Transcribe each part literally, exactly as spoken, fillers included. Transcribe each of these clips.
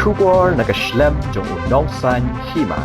Khubor na ka shlem jong u Nongsaiñ Hima.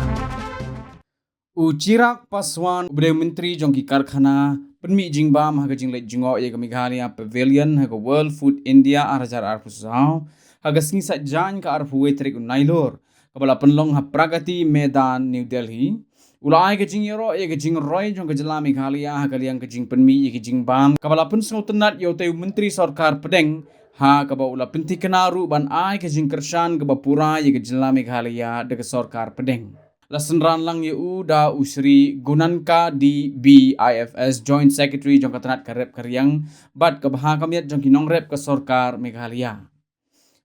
U Chirag Paswan, u ba dei u Myntri jong ki Karkhana, pynmih jingbam ha ka jingleit jngoh ïa ka Meghalaya Pavilion ha ka World Food India ar hajar arphew saw, ha ka sngi Saitjaiñ ka arphew wei tarik u Nailur, kaba la pynlong ha Pragati Maidan, New Delhi. U la ai ka jingïaroh ïa ka jingroi jong ka jylla Meghalaya ha ka liang ka jingpynmih ïa ka jingbam, kaba la pynsngewtynnad ïa utei u Myntri Sorkar Pdeng, ha kaba u la pynthikna ruh ban ai ka jingkyrshan kaba pura ïa ka jylla Meghalaya da ka Sorkar Pdeng. La synran lang ïa u da u Shri Gunanka D B, I F S, Joint Secretary jong ka tnat ka rep ka riang bad ka bha ka miat jong ki nongrep ka Sorkar Meghalaya.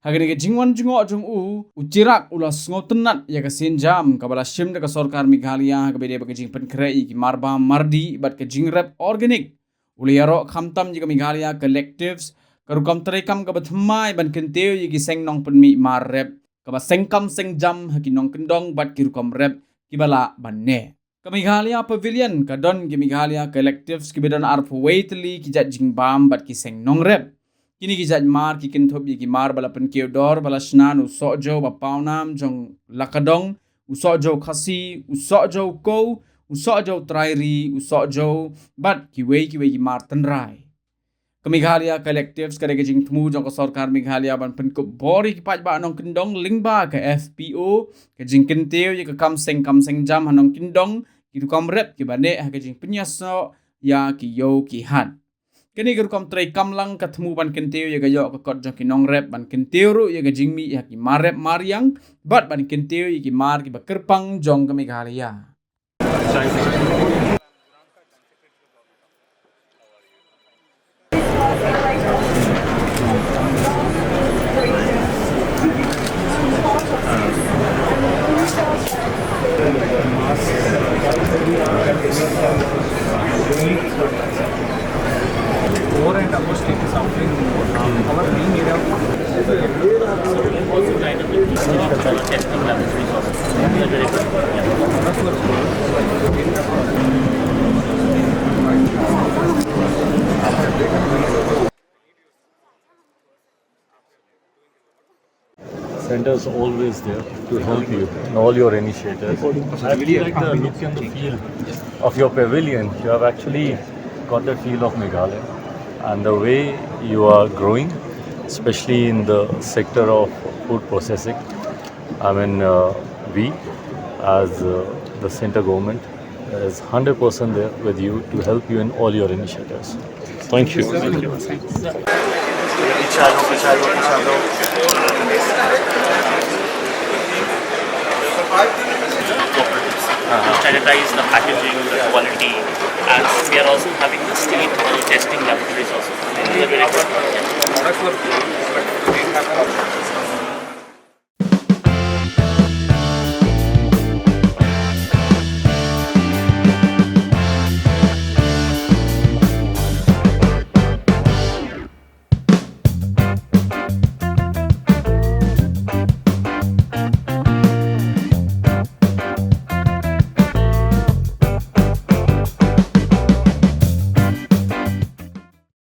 Ha kane ka jingwan jngoh jong u, u Chirag u la sngewtynnad ïa ka sienjam kaba la shim da ka Sorkar Meghalaya, kaba dei ba ka jingpynkhreh ïa ki mar bam mar dih bad ka jingrep organic. U la ïaroh khamtam ïa ka Meghalaya Collectives, ka rukom treikam kaba thymmai ban kyntiew ïa ki seng nongpynmih mar rep, kaba seng kam seng jam ha ki nongkyndong bad ki rukom rep kiba lah ban neh. Ka Meghalaya Pavilion ka don ki Meghalaya Collectives kiba don arphew wei tylli ki jait jingbam bad ki seng nongrep. Kine ki jait mar ki kynthup ïa ki mar ba la pynkiew dor, ba la shna na u sohjew ba pawnam jong Lakadong, u sohjew Khasi, u sohjew Kow, u sohjew Trairi, u sohjew bad kiwei kiwei ki mar tynrai. Ka Meghalaya Collectives ka dei ka jingthmu jong ka Sorkar Meghalaya ban pynkup bor ïa ki paidbah nongkyndong lyngba ka F P O, ka jingkyntiew ïa ka kam seng kam seng jam ha nongkyndong, ki rukom rep kiba neh ha ka jingpynïasoh ïa ki ïew ki hat. Kane ka rukom treikam lang ka thmu ban kyntiew ïa ka ïoh ka kot jong ki nongrep, ban kyntiew ruh ïa ka jingmih ïa ki mar rep mar riang, bad ban kyntiew ïa ki mar kiba kyrpang jong ka Meghalaya. Over and above state is offering more. Our main area of also kind of testing laboratories also. Center's always there to help you in all your initiatives. I really like the look and the feel of your pavilion. You have actually got the feel of Meghalaya and the way you are growing, especially in the sector of food processing. I mean, uh, we as uh, the center government is hundred percent there with you to help you in all your initiatives. Thank you. To sanitize the packaging, the quality, and we are also having the stain